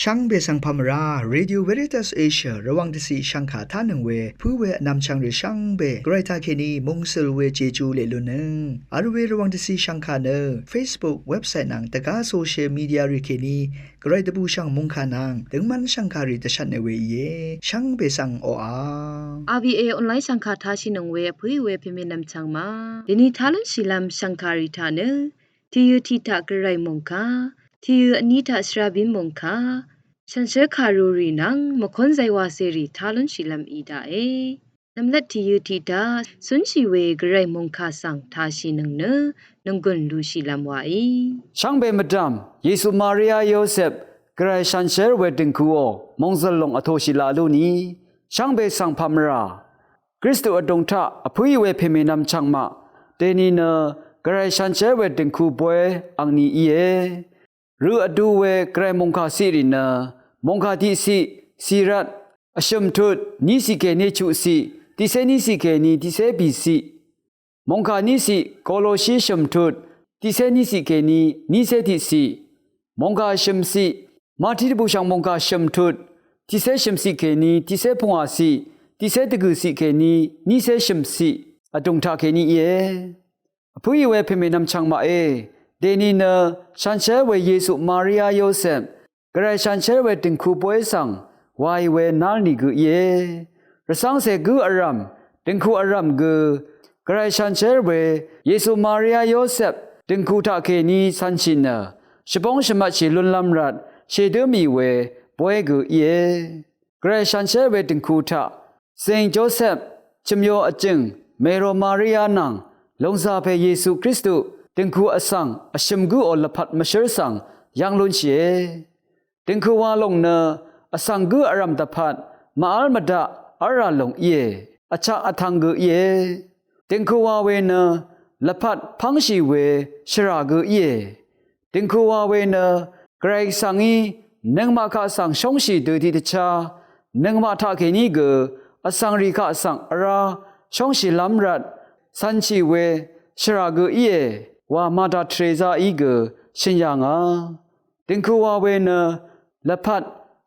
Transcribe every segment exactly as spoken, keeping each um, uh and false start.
Shvngbe svng pamvra Radio Veritas Asia Rvwàng dvciq shvngkà tánøng we pǿ we vnvmchvng rì shvngbe gvray taqkèní mungsøl we jeju leq lunnøng vl we Rvwàng dvciq shvngkà nø Facebook, website nvng dvgá social media rì kèní gvray dvbùshv̀ng mòngkà nvng døngmv́n shv̀ngkàrì dvshvtne we íe. Shvngbe svng oqà R V A online shv̀ngkà tashìnøng we vpǿì we pèmènvm chvngma dèni tá lúnshìlv́m shv̀ngkàrì taq nø tìyø tiq taq gvray mòngkà, tìyø vní taq shvrabín mòngkà, shànshér kàrurì nvng mvkónzay wacèrì tá lúnshìlv́m í daqe. Nvmlat tìyø tiq taq cúnshì we gvray mòngkà svng tashìnøng nø nònggùn lushìlv́m waí. Shvngbe mvdv̀m Yesu, Maria, Yosep gvray shànshér we dø̀ngkuò mòngzø̀l lòng vtōshì laq lúni shvngbe svng pamvra Kristu vdùng taq vpǿì we pèmènvm chvngmaq dèni nø gvray shànshér we dø̀ngku boy angni íe. Rø vdu we gvray mòngkà ciqrì nø mòngkà tiqciq, cìrvt, vshø̀m tut, níciq kèní chuqciq, tiqcé níciq kèní tiqcé bìciq. Mòngkà níciq, Koloshi shø̀m tut, tiqcé níciq kèní nícé tiqciq. Mòngkà shø̀mciq, Mati dvbùshv̀ng mòngkà shø̀m tut, tiqcé shø̀mciq kèní tiqcé pungwàciq, tiqcé dvgø̀ciq kèní nícé shø̀mciq vdùng taqkèní íe. Vpǿì we pèmènvm chvngmaqe. Dèni nø shànshér we Yesu, Maria, Yosep gvray shànshér we dø̀ngku boy svng waì we nálni gø íe. Rvcv́ngcè gǿ vrv̀m, dø̀ngku vrv̀m gø gvray shànshér we Yesu, Maria, Yosep dø̀ngku taqkèní cv̄nshì nø shvbóng shvmvtshì lúnlv́m rvt shèdǿ mì we boy gø íe. Gvray shànshér we dø̀ngku taq Zing Josep, chø̀myo vjø̀ng Mero Maria nvng lòngzàpè Yesu Kristu dø̀ngku vsvng vshø̀m gǿò lvpat mvshǿr svng yv́ng lúnshìe. Dø̀ngku wa lòng nø vsvng gǿ vrv̀m dvpvt màv́l mvdaq v́lrà lòng íe. Vchak vtv̄ng gø íe. Dø̀ngku wa we nø lvpat pv́ngshì we shvrà gø íe. Dø̀ngku wa we nø gvray svng í nøngmaq kaq svng shóngshì dø tiqdvchá nøngmaq taqkèní gø vsvngrì kaq svng vrá shóngshìlv́m rvt cv̄nshì we shvrà gø íe wa Mother Teresa í gø shø̀n yà ngà. Dø̀ngku wa we nø lvpat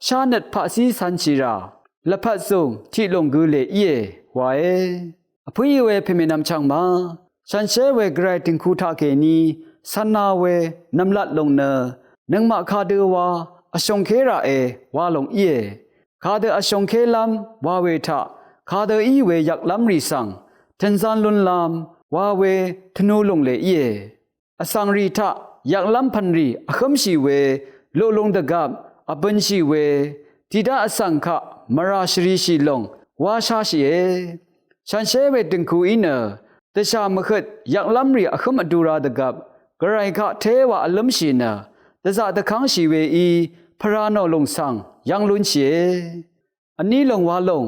shánøt paqcí cv̄nshì rà lvpat zùng tiqlùng gø lè íe wae. Vpǿì we pèmènvm chvngma shànshér we gvray dø̀ngku taqkèní cv̄na we nv̀mlat lòng nø nøngmaq kadø wa vshòngké raqe wa lòng íe. Kadø vshòngkélv́m wa we taq kadø í we yvklv́mrì svng tø̀nzán lúnlv́m wa we tvnu lùng lè íe. Vsvngrì taq yvklv́m pv̀nrì vhǿmshì we luqlung dvgvp vbønshì we tiqdá vsvng kaq mvrà shvrishì lòng wá sháshìe. Shànshér we dø̀ngkuí nø dvshà mvhøt yvklv́mrì vhǿm vdura dvgvp gvray kaq téwa vlǿmshì nø dvzaq dvkv́ngshì weí pvrà nò lùng svng yv́ng lúnshìe. Vní lòng wa lòng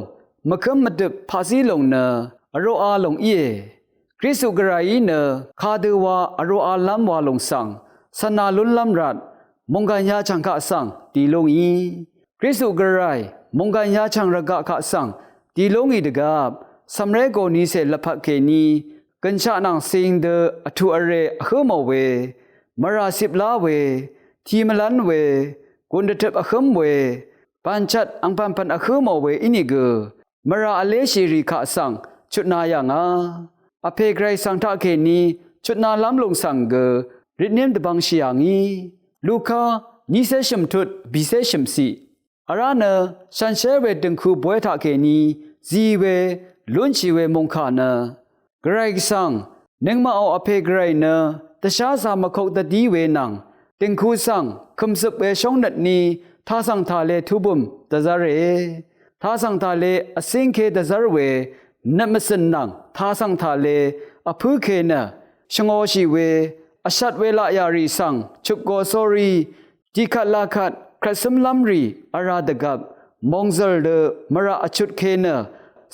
mvkǿm mvdøp paqzí lòng nø vroqa lòng íe. Kristu gvrayí nø kadø wa vroqalv́m wa lòng svng cv̄na lúnlv́m rvt mònggàn yachv̀ng kaq svng dì lú ngì. Kristu gvray mònggàn yachv̀ng rvgaq kaq svng dì lú ngì dvgvp cv̀mré gònicè lvpat kèní gø̀nshaq nvng cing dø vtuq vrè vhǿ mò we, mvrà cip lá we, ti mvlv́n we, gùn dvtøp vhǿm we, bànchvt angpv̀npv̀n vhǿ mò we ínìgø mvrà vléshìrì kaq svng chutna yà ngà. Vpè gvray svng taqkèní chutnalv́m lùng svng gø ritnim dvbvngshì yà ngì. Luka nícé shø̀mtut bìcé shø̀mciq. Vrá nø shànshér we dø̀ngku bóy taqkèní zi we lúnshì we mòngkà nø gvray gvsvng nøngmaqò Vpè gvray nø dvsházā mvkok dvdí we nvng dø̀ngku svng kø̀mzøp we shóngnøt ní tasv̀ng tàle tubø̀m dvzv́re. Tasv̀ng tàle vcíngké dvzv́r we nøt mvcø̀n nvng tasv̀ng tàle vpǿke nø shvngōshì we vshat we laqyà rì svng chøpgo sórí dìkvt lakvt krvtsǿmlv́mrì vrá dvgvp mòngzø̀l dø mvraq vchutke nø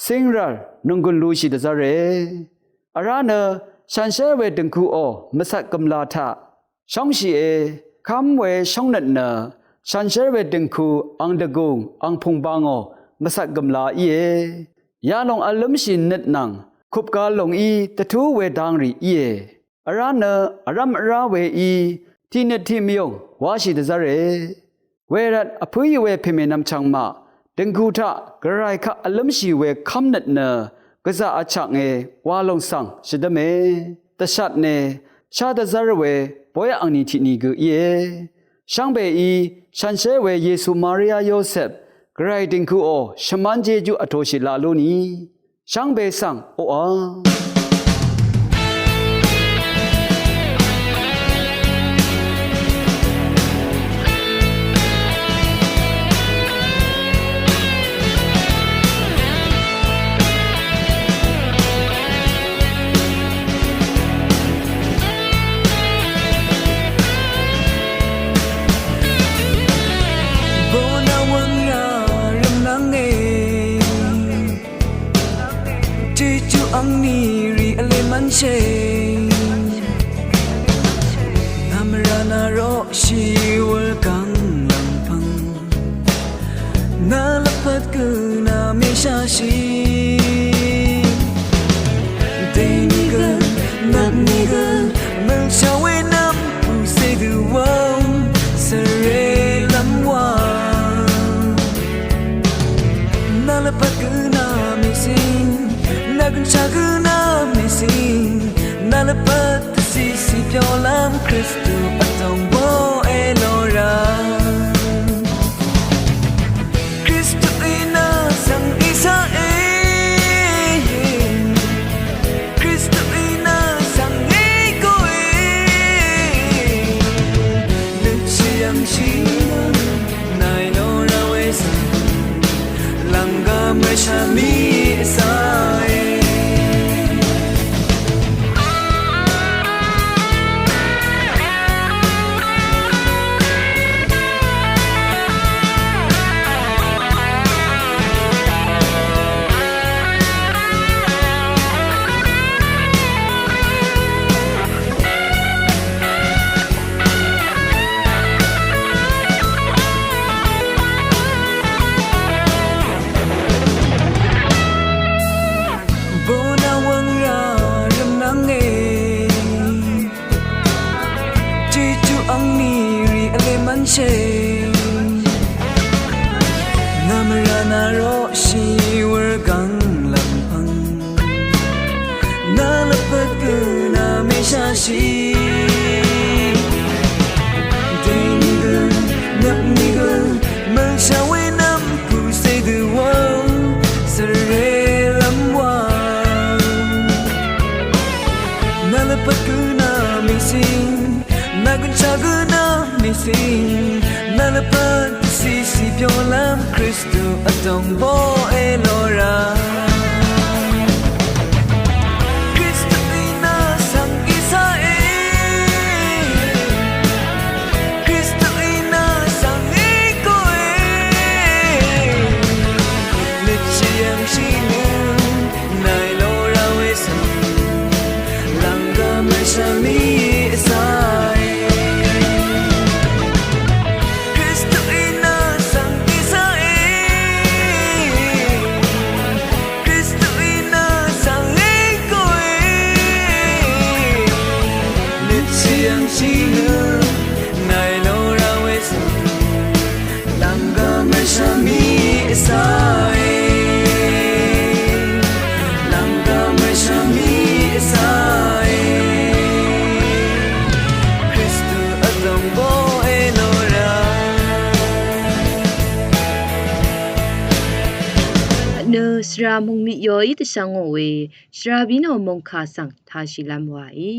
cíngrv̀l nònggùn lushì dvzv́re. Vrá nø shànshér we dø̀ngkuò mvcat gø̀mla taq shóngshìe. Kv́m we shóngnøt nø shànshér we dø̀ngku ang dvgùng ang pùngbangò mvcat gø̀mla íe. Yalòng vlǿmshì nøt nvng kupgal lòngí dvtú we dangrì íe. Vrá nø vrv́m vrá weí tiqnøt tiqmvyùng wáshì dvzv́re. Wervt vpǿì we pèmènvm chv̀ng maq dø̀nggù taq gvray kaq vlǿmshì we kv́mnøt nø gvzà vchaknge wa lòng svng shvdv́me. Dvshatne shá dvzv́r we bóy angni tiqni gø íe. Shvngbeí shànshér we Yesu, Maria, Yosep gvray dìngkøqò shvmán jejú vtoshì la lú ni shvngbe svng oqà. Bø̀n awvng rà rvmnvnge. Jejú angni rì vle mvnshè. Nvmrà nà roqshì wur gvng lv̀ngpv̀ng. Nà lvpat gø nà mèshashì. Dèní gø, nvpní gø, mvlshà we nvm pùcè dø wvng svre lv́m wa. Nà lvpat gø nà mèsing, nà gønshà gø nà mèsing, nà lvpat dvcìcì pyoqlv́m Kristu vdòng bóe lora. Kristuí nà svng ìsaqe. Kristuí nà svng ègòe. Nøt shì yv̀ngshì nà èlora we svng lv̀nggvm rvshv̀m mì vsaqe. Bø̀n awvng rà rvmnvnge. Jejú angni rì vle mvnshè. Nvmrà nà roqshì wur gvng lv̀ngpv̀ng. Nà lvpat gø nà mèshashì. Dèní gø, nvpní gø, mvlshà we nvm pùcè dø wvng svre lv́m wa. Nà lvpat gø nà mèsing, nà gønshà gø nà mèsing, nà lvpat dvcìcì pyoqlv́m Kristu vdòng bóe lora. Kristuí nà svng ìsaqe. Kristuí nà svng ègòe. Nøt shì yv̀ngshì nø nà èlora we svng lv̀nggvm rvshv̀m mì vsaqe. Kristuí nà svng ìsaqe. Kristuí nà svng ègòe. Nøt shì yv̀ngshì nø nà èlora we svng lv̀nggvm rvshv̀m mì vsaqe. Lv̀nggvm rvshv̀m mì vsaqe. Kristu vdòng bóe lora. Nø svra mungmik yoí dvshvngò we, svra bínò mòngkà svng tāshìlv́m wàí.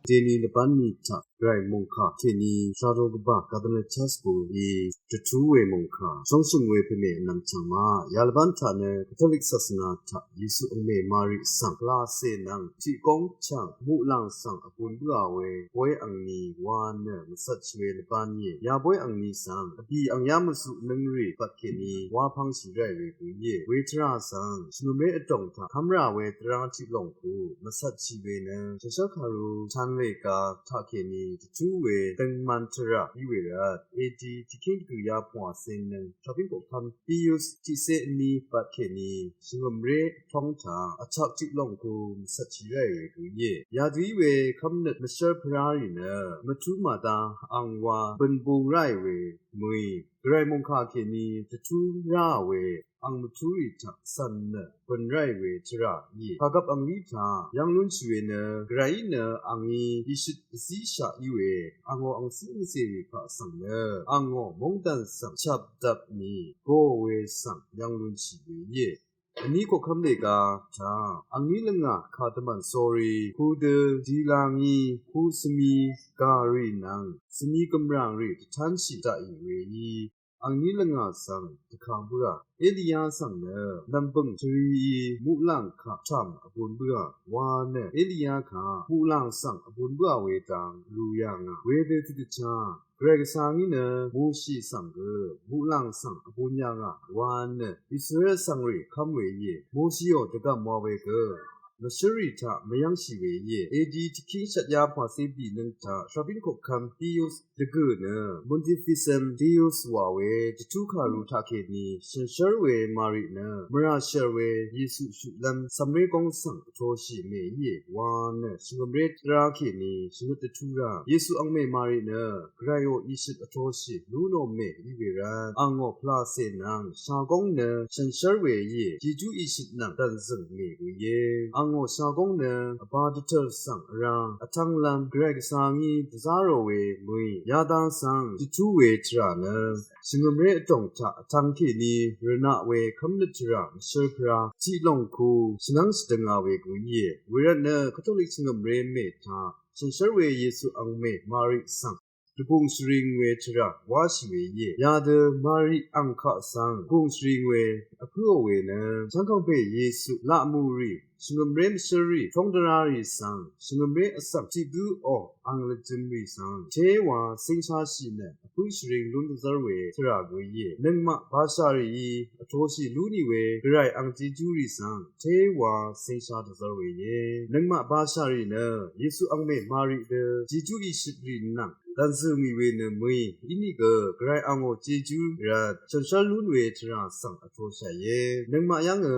Dèní lvbán ni taq gvray mòngkà kèní shvraró gvbà Gardner Chasburi dvtú we mòngkà shóngshø̀ng we pèmè vnvm chv̀ng ma. Yalvbán taq nø Katolik sasvna taq Yesu angmè Mari svng lacè nvng tiq góng chv̀ng muqlàng svng vbun bǿà we bóy angni wa nø mvcvtshì we lvbán íe. Ya bóy angni svng vbì angyá mvzuq nǿngrì bvtkèní wa pvngshì ráì we gø íe. Wetvrà svng shvngø̀mré vdòng taq kv́mrà we dvrá tiq lòng ku mvcvtshì we nø shànshér kàru tanrè ga taqkèní dvtú we døngman tvrà í we rvt A D tiqkíng dvgø̀ yapvngwà cé nøng shvbíng koqkv́m Pius tiqcé vní bvtkèní shvngø̀mré vtóng taq vchak tiq lòng ku mvcvtshì ráì we gø íe. Yadø í we kv́mnøt mvshv́r pvrá rì nø mvtú màdá angwa bø̀n bung ráì we mø̀í Gvray mòngkà kèní dvtú ráà we ang mvtúrì taq cv̀n nø bø̀n ráì we tvrà íe. Kàgvp angí taq yv́ng lúnshì we nø Gvrayí nø angí ìshøt dvzíshaq í we angò angcǿ angcèrì kaq svng nø angò móngdàn svng chapdvp ni gò we svng yv́ng lúnshì we íe. Vní koqkv́m lèga taq angní lvngà kàdvmv̀n sórí kudø dila ngí ku svmi gàrì nvng svmi gv̀mràngrì dvtánshì daqì we í angní lvngà svng dvkang bǿà. Eliya svng nø lv̀mbø̀ng tvrií muqlàng kaq tàm vbun bǿà wa nø Eliya kaq muqlàng svng vbun bǿà we dang lù yà ngà wedø tiqdvchá Gvray Gvsvngí nø Moshi svng gø muqlàng svng vbun yà ngà wa nø Israel vsvngrì kv́m we íe. Moshiò dvgv̀m wa we gø mvshǿrrì taq mvyv́ngshì we íe. Edi tiqkíng shvtyá pàcé bìnøng taq shabín koqkvm Pius dvgø̀ nø Montificum Pius wà we dvtú kàru taqkèní shànshér we Mari nø mvrà shèr we Yesu shuqlv́m cv̀mré góng svng vtoshì mè íe wa nø shvngø̀mré tvrá kèní shvngøt dvtú rá Yesu angmè Mari nø Gvrayò ìshøt vtoshì lú nò mè í we rvt angò pvlacè nvng shagóng nø shànshér we íe. Jejú ìshøt nvng dv̀nzø̀ng mè we íe. Angò shagóng nø vbā dvtø̀l svng vrá vtv́nglv́m Gvray Gvsvngí dvzá rò we mø̀í yadang svng dvtú we tvrà nø shvngø̀mré vdòng taq vtv́ng kèní rvnaq we kv́mnøt tvrà mvshǿr pvrá tiq lòng ku shvngv́ng shvdønga we gø íe. Wervt nø Katolik shvngø̀mré mè taq shànshér we Yesu angmè Mari svng dvgùng shvring we tvrà wáshì we íe. Yadø Mari ang kaq svng dvgùng shvring we vpǿò we nø shvngkàngpè Yesu laqmù rì shvngø̀mré mvshǿrrì tóng dvrá rì svng shvngø̀mré vsvng tiq gǿ ò ang lvjø̄m rì svng téwa cengshashì nø vpǿ shvring lún dvzv́r we tvrà gø íe. Nøngmaq bashà rìí vtoshì lú nì we Gvray ang Jejú rì svng téwa cengsha dvzv́r we íe. Nøngmaq bashà rì nø Yesu angmè Mari dø Jejú ìshøt rì nvng dv̀nzø̀ng mì we nø mø̀í. Inìgø Gvray angò Jejú rvt shànshér lún we tvrà svng vtoshàìe. Nøngmaq yv́ngø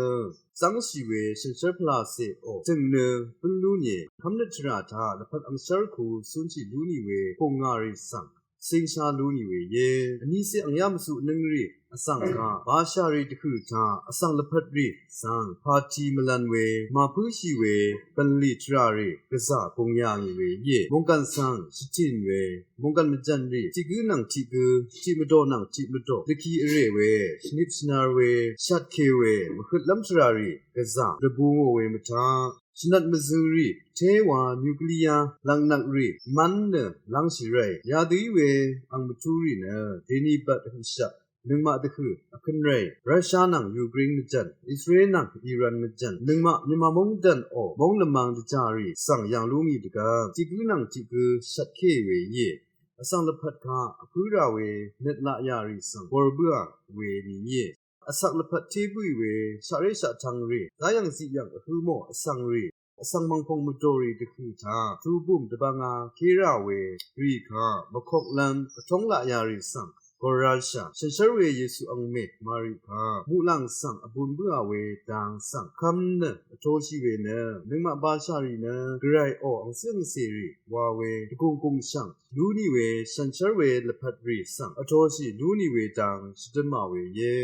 zv́ngshì we shànshér pvlacè ò dø̀ng nø bǿn lú nìe. Kv́mnøt tvrà taq lvpat angshér ku cúnshì lú nì we pùngà rì svng cengsha lú nì we íe. Vnícé angyá mvzuq nǿngrì vsvng kaq bashà rì dvhø̀ taq vsvng lvpat rì svng pati mvlv̄n we màpǿshì we bv̀nlì tvrà rì gvzà gùng yà ngì we íe. Mònggv̀n svng shvtìn we mònggv̀n mvjv̀n rì tiq gǿ nvng tiq gǿ tiq mvdò nvng tiq mvdò dvki vrè we shvnip shvnar we shvtkè we mvhøtlv́m tvrà rì gvzà dvbù ngò we mvtaq shvnvt mvzø̄ rì téwa nuclear lv̀ngnvk rì mv́n nø lv́ngshì ráì yadø í we ang mvtú rì nø dèní bvt høqshaq nøngmaq dvhø̀ vkø̄n ráì Russia nvng Ukraine mvjv̀n Israel nvng Iran mvjv̀n nøngmaq mvyv̀mà móngdàn ò móng lvmang dvjà rì svng yv̀ng lú ngì dvgvp tiq gǿ nvng tiq gǿ shvtkè we íe. Vsvng lvpat kaq vpǿ rà we nøt laq yà rì svng bor bǿà we ni íe. Vsak lvpat té bǿì we shaqré shaqtvng rì záyv̀ng ziq yv̀ng vhø̄ mò vsvng rì vsvng mv̀ngpòng mvdò rì dvhø̀ taq tubùm dvbvnga ké rà we rì kaq mvkoklv́m vtóng laq yà rì svng gòrashà shànshér we Yesu angmè Mari kaq muqlàng svng vbun bǿà we dang svng kv́m nø vtoshì we nø nøngmaq bashà rì nø Gvray ò angcǿ angcè rì wa we dvgùng gùng shv̀ng lú nì we shànshér we lvpat rì svng vtoshì lú nì we dang shvdømà we íe.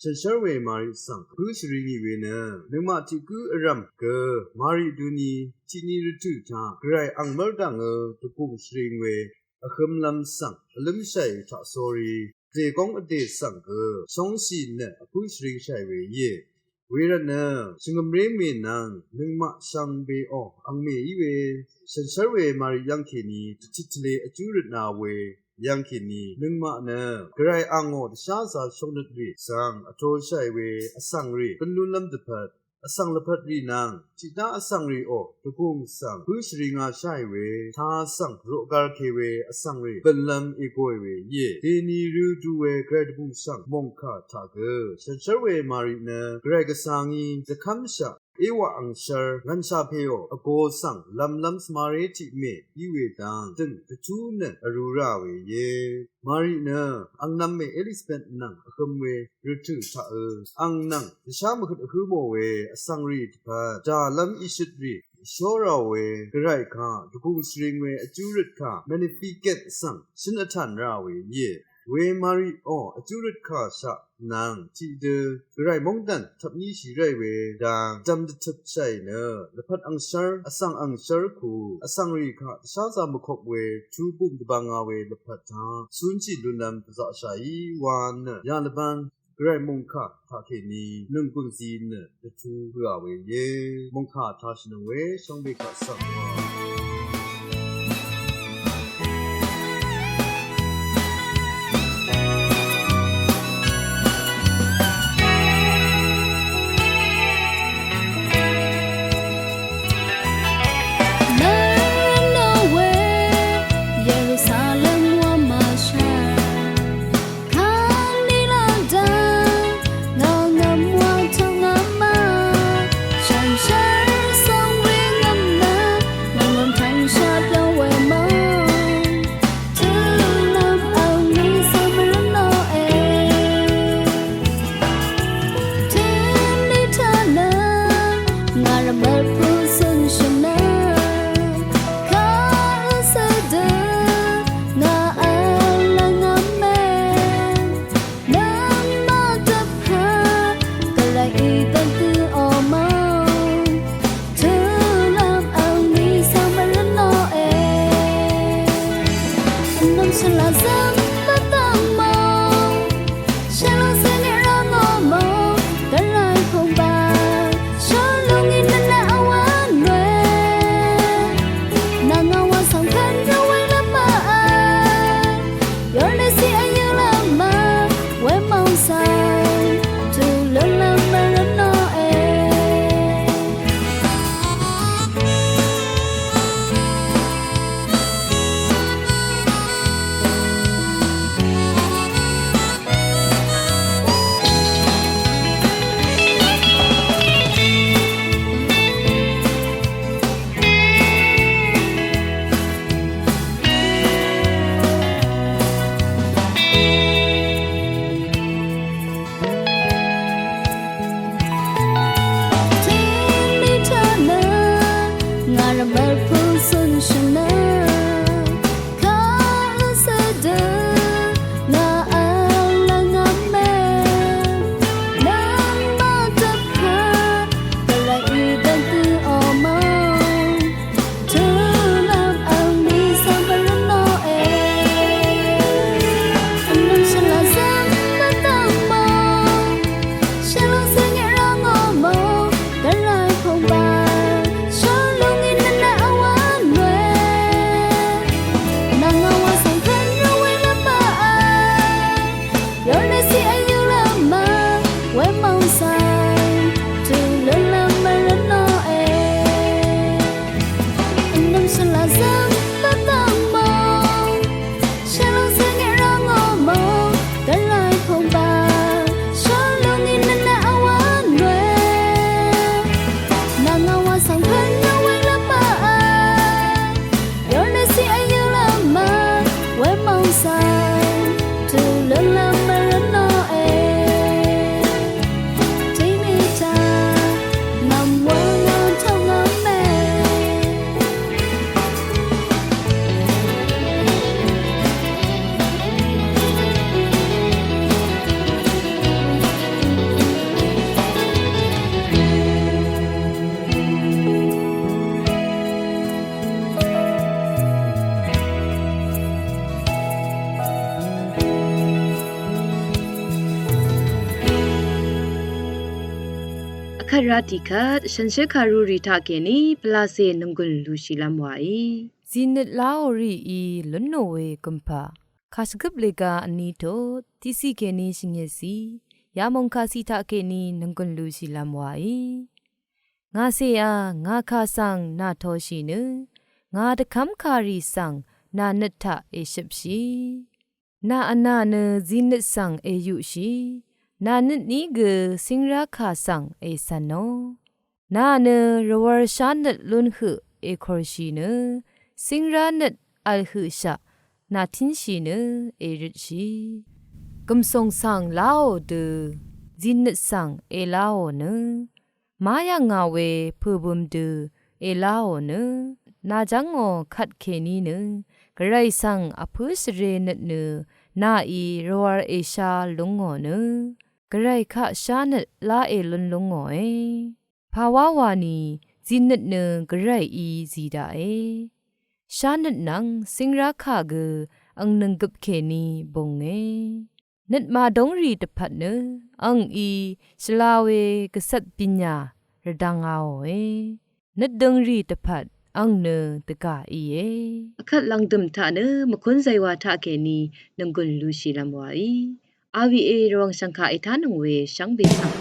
Shànshér we Mari svng vpǿ shvri ngì we nø nøngmaq tiq gǿ vrv̀m gø Mari duni tiqni rvtø̀ taq Gvray ang mv́rdv̀ngø dvgùng shvring we vhømlv́m svng vlǿmshàì taq sórí vdè góng vdè svng gø shóngshì nø vpǿ shvringshàì we íe. Wervtnø shvngø̀mré mè nvng nøngmaq shvngbeò angmè í we shànshér we Mari yv́ng kèní dvtit tvlē vjú røtna we yv́ng kèní nøngmaq nø Gvray angò dvsházā shóngnøt rì svng vtoshàì we vsvng rì bǿn lúnlv́m dvpvt vsvng lvpat rì nvng tiqdá vsvng rìò dvgùng svng bǿ shvri ngashàì we taq svng roqgar ke we vsvng rì bø̀nlv́m ègòì we íe. Dèni rø du we Gvray dvbù shv̀ng mòngkà taq gø shànshér we Mari nø Gvray gvsvngí dvkv́mshaq Ewaq angshvr ngv̀nshà pèò vgō svng lv̀mlv́m svmaré tiq mè í we dang dø̀ng dvtú nø vrū rà we íe. Mari nø angnv̄m mè Elisabet nvng vhø̄m we rvtø̀ taqø̄ ang nvng dvshá mvhøt vhǿ mò we vsvng rì dvpvt dàlv́m ìshøt rì vshó rà we Gvray kaq dvgùng shvring we vjú røt kà Magnificat svng shǿn vtàn rà we íe. we Mari ò vjú røt kà shaq nvng tiqdø Gvray móngdàn tvpní shì ráì we dang dvm dvtøp shàì nø, lvpat angshv́r, vsvng angshv́r ku, vsvng rì kaq dvsházā mvkok we, tubùng dvbvnga we lvpat taq cúnshì lúnlv́m dvzaqshàí wa nø, yalvbán Gvray mòngkà taqkèní nònggùn zí nø dvtú høa we íe. Mòngkà tashìnøng we shvngbe kaq svng wa. Nvng we Yerusalem wa màshvr, kàngni laq dvng ngà ngvm wa taq ngvm ma, shànshér svng we ngvm nø, ngvm ngvm tvng shvt lv́ng we mvng. Tø̄lv́m vní svng mvrø̄n nòe. Tø̄ní taq nø ngà rvmvt pø̄ zø̄n shø̀n nø, kaq vsvdø ngà v̄l lv́ng v̄m mè. Nøngmaq dvpvt Gvray í dv́ng dø ò mvng. Tø̄lv́m vní svng mvrø̄n nòe. Vnvm shvlá zv́m mvdv̀ng mò, shvlá svng èra ngò mò, Gvray pùngbà shvlúng í nvnvt vwv́n we. Nà ngà wa svng pv̀n rvwv́ng lv́m mvv́n. Yornesi ayø lama, we mòngsang, tø̄lø̄lø̄m mvrø̄n nòe. Tø̄ní taq nø ngà rvmvt pø̄ zø̄n shø̀n nø, kaq vsvdø ngà v̄l lv́ng v̄m mè. Nøngmaq dvpvt Gvray í dv́ng dø ò mvng. Tø̄lv́m vní svng mvrø̄n nòe. Vnvm shvlá zv́m mvdv̀ng mò, shvlúng svng èra ngò mò, Gvray pùngbà shvlúng í nvnvt vwv́n we. Nà ngà wa svng pv̀n rvwv́ng lv́m mvv́n. Yornesi ayø lama, we mòngsang, tø̄lø̄lø̄m mvrø̄n nòe. Vnvm shvlá zv́m mvdv̀ng mò, shvlúng svng èra ngò mò, Gvray pùngbà shvlúng í nvnvt vwv́n we. Nà ngà wa svng pv̀n rvwv́ng lv́m mvv́n. Yornesi ayø lama, we mòngsang, tø̄lø̄lø̄m mvrø̄n nòe. Tø̄ní taq ngvm wa ngvm taq ngvm mè. Vkvt rá tiqkvt shànshér kàrurì taqkèní pvlacè nònggùn lúshìlv́m wàí. Zìnøt láò rìí lúnnò we gùmpà kàshvgøp lèga vní tut tiqciq kèní shvngøtciq yamòng kàciq taqkèní nònggùn lúshìlv́m wàí. Ngàcèá, ngà kà svng nà toshì nø, ngà dvkv́m kàrì svng nà nøt taq èshøpshì. Nà vnà nø zìnøt svng èyuqshì, nà nøtní gø cíngrá kà svng ècv̀nò. Nà nø rvwv̄r shánøt lún høq èkorshì nø, cíngrá nøt vl høqshaq nàtínshì nø èrøtshì. Gv̀msòng svng láò dø, zìnøt svng èláò nø, má yv̀ngà we pø̀bøm dø èláò nø, nàjv́ngò kvtkèní nø, Gvray svng vpǿ shvrē nøt nø, Naí rvwar èshá lúngò nø, Gvray kaq shánøt lá èlún lúngòe. Pàwá wà nì, zìnøt nø Gvrayí zí daqe. Shánøt nvng síngrá kà gø ang nønggøp kèní bùnge. Nøt màdóngrì dvpvt nø, angí shvla we gvcvt bìnyà rvdvngaòe. Nøt døngrì dvpvt ang nø dvgà íe. Akvt lvngdø̀m taq nø mvkún zaywà taq kèní nònggùn lushìlvm wàí. R V A Rvwàng shv̀ngkà ètánøng we shvngbe taq.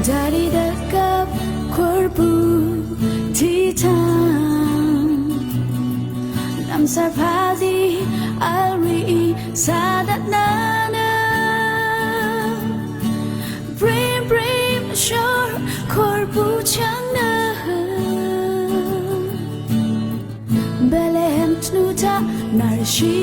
Jari dvgvp kùrbu titan namsar padi alri sadat nana. Brim brim shor kùrbu chang na. Bethlehem tnuta narshi